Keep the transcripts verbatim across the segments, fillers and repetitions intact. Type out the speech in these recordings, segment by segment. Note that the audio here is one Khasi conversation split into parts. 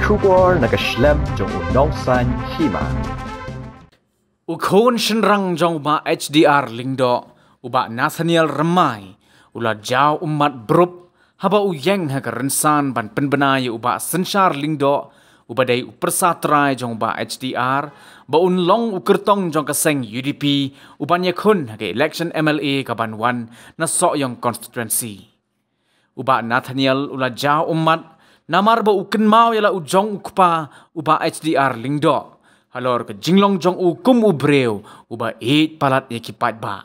Khubor na ka shlem jong u Nongsaiñ Hima. U khun shynrang jong u Bah H D R Lyngdoh, u Bah Nathaniel Rymbai, u la jaw ummat brop haba u ïeng ha ka rynsan ban pynbna ïa u Bah Synshar Lyngdoh, uba dei u pyrsa trai jong u Bah H D R, ba un long u kyrtong jong ka seng U D P, u ban ïakhun ha ka election M L A ka ban wan na Sohiong constituency. U Bah Nathaniel u la jaw ummat namar ba u kynmaw ïa la u jong u kpa, u Bah H D R Lyngdoh, halor ka jinglong jong u kum u briew uba ïeit palat ïa ki paidbah.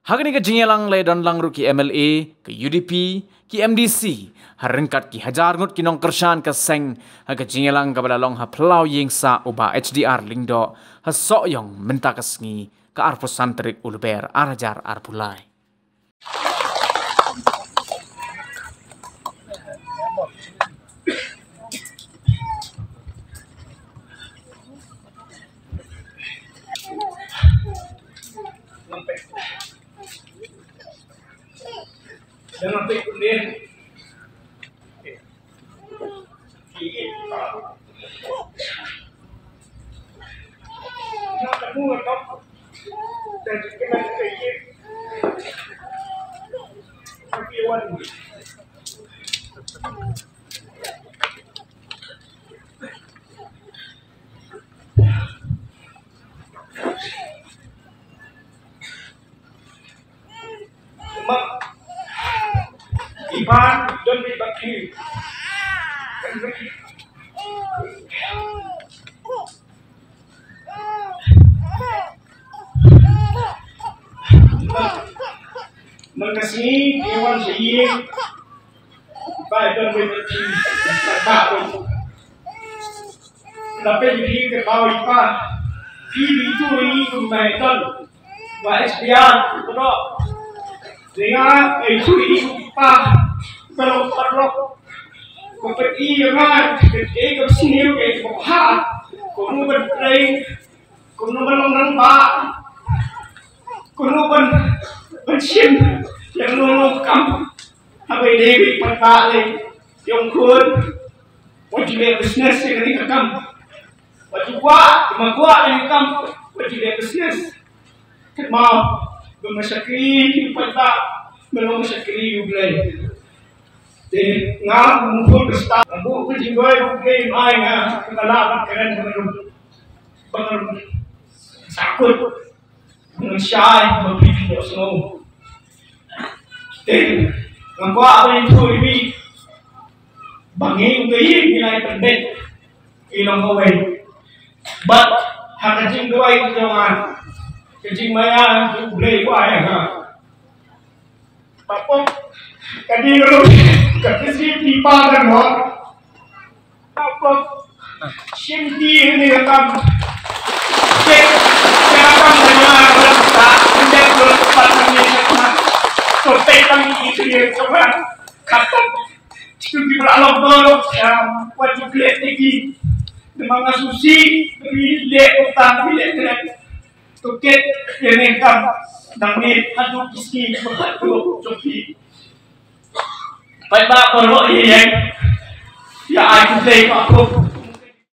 Ha kane ka jingïalang la ïadon lang ruh ki M L A, ka U D P, ki M D C, ha ryngkat ki hajar ngut ki nongkyrshan ka seng, ha ka jingïalang kaba la long ha phyllaw ïing sah u Bah H D R Lyngdoh, ha Sohiong mynta ka sngi, ka arphew san tarik u Lber ar hajar arphew lai. Iban don di bakri. Makasih, iwan sih. Ba don di bakri. Ba Tapi di ke bawah ipa, di itu ini kumaiton. Ba H D R, kono. Dengan itu ini ipa, kono kono. Ko peti yang kan, ke ke sini ke ko ha, kono bertrei, kono berlong ba, kono ber bersin, yang nong kam. Haba ïadei bad i paidbah lei, ïa u khun, wat ju leh business ïa kane ka kam. Wat ju kwah, ma kwah ïa kane ka kam, wat ju leh business. Kynmaw, ba ma shakri ïa u paidbah, ma long ma shakri ïa U Blei. Te nga, u khun ba stad, nga buh ka jingduwai ba U Blei un ai nga ka la ban kren ba nga, ba nga sahkut. Ngan shai ba phi phi ïohsngew. Te nga kwah ban ïathuh ïa phi ba ngi, u ngi ngi la pynbeit, ngi long kawei. Bad ha ka jingduwai jong nga, ka jingmaïa jong U Blei u ai ha nga. Ba pop ka ding ruh ka phi si phi pa kan hok. Shim ti ni ka kam. Cek, cek ka kam da ïa ka ta, cek ko pat ni ka kam. To te kam ni ki ni ka kam. Kata. Cek ki bra lo do lo. Wat ju klet ni ki. Demang asusi, ni le utak, ni le klet. To kit ïa ne kam. Dang ni hadu kisi, hadu choki. Paidbah baroh ïa ïeng. Ïa ai khublei ba phuh.